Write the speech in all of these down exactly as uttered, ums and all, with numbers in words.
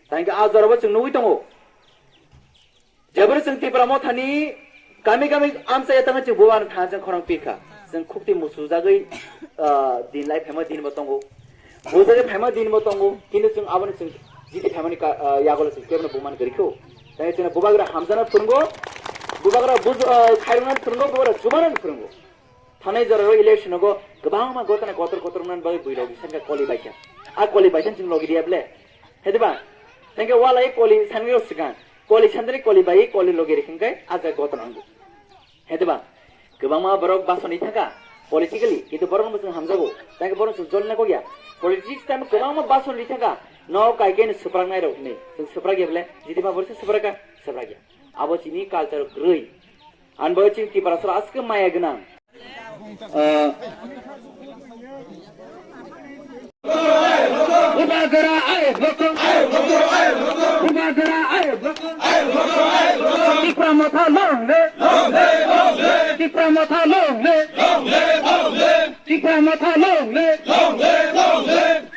Tangkhe a jorabo chwng nugwi tongo. Jeboni chwng Tipra Mothani kami kami amchai ya tangwi chwng bubagrani thansa khorang pikha. Chwng khukti musujagwi, ah, din lai phaima dinbo tongo. Bujagwi phaima dinbo tongo. Kintu chwng abono chwng jiti phaimani ka-, ah, yagulo chwng kebono bumani kwrwikho. Tangkhe chwngno bubagra hamjana phwrwngo. Bubagra buj-, ah, khairoknani phwrwngo, bubagra chubanani phwrwngo. Thanai jorao election go kwbangma gotana kotor kotor wngmani bagwi bui logi sanka koli baikha. A koli baikha chwng logi riya ble. Hediba. Tangkhe walai koli sanwi rok swkang. Koli sandri koli bai koli logi rikhin kai a jaga gotana wngo. Hediba. Kwbangma borok basoni thangka politically, kintu borok no chwng hamjago. Tangkhe borok chwng jolna kok ya. Politics time kwbangma basoni thangka. No kai khe swprak nai rok ni. Chwng swprak ya ble. Jiti ma borok swprak ka. Swprak ya. Abo chini culture kwrwi. Ani bagwi chini Tiprasa rok aswk maya gwnang. Ah. Bubagra ai bokong. Bubagra ai bokong. Tipra Motha long live. Tipra Motha long live. Tipra Motha long live.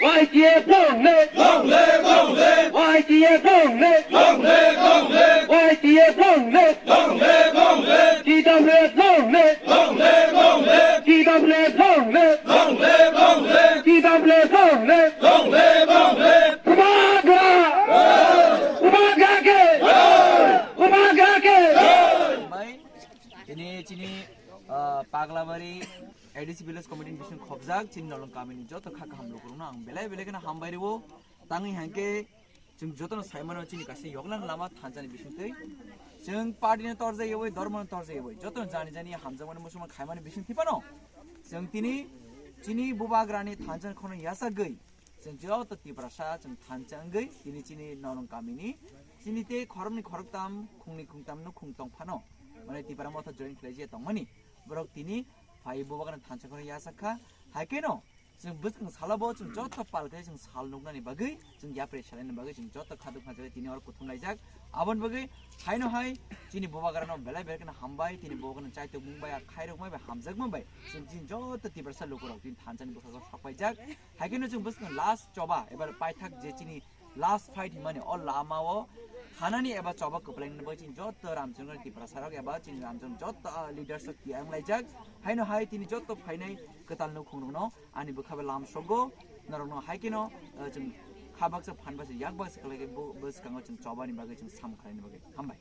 Y T F long live. Y T F long live. Y T F long live. T W F long live. T W F long live. T W F long live. Bubagra. Bubagra ke. Bubagra ke. Bai, ini chini, ah, Paglabari A D C Village Committee ni bising khobjak, chini Nolong kamini joto kha kaham lukurokno ang belai belai kheno hambai rwo. Tangwi hangke chwng jotono saimano chini kaisa yoklan lama thansa ni bisingtwi. Chwng party no torjak yaboi, dhormo no torjak yaboi, jotono jani jani hamjakmani musulman khaimani bising thipano. Chwng tini chini bubagrani thansa ni khorang yachagwi chwng joto Tiprasa chwng thansa wngwi tini chini Nolong kamini chini tei khoroknwi khoroktam khungni khungtam no khung tong phano. Mane Tipra Motha join khlaijak tongmani. Borok tini phai bubagrani thansa khorang yachak kha. Hai kheno chwng bwskang salo bo chwng joto pal khe chwng sal nuknani bagwi, chwng yapri salaini bagwi chwng joto khaduk khanjak tini oro kuthum laijak. Aboni bagwi haino hai chini bubagrano belai belai kheno hambai, tini bubagrano chaitok mung bai, khairok mai bai, hamjak mai bai chwng chini joto Tiprasa lukurok tini thansani bwkhago sok paijak. Hai kheno chwng bwskang last choba ebar paithak je chini last fight himani o lama o khanani eba choba kwplaini bagwi chini joto Ramchandra Tiprasa rok eba chini Ramchandra joto, ah, leaders rok tiyang laijak. Haino hai tini joto phainai kwtal nukhung rokno ani bwkha bai lam sogo norokno hai kheno, ah, chwng kha baksa phan baksa yak baksa khlai khe bo, bwskango chwng chobani bagwi chwng sam khlaini bagwi. Hambai.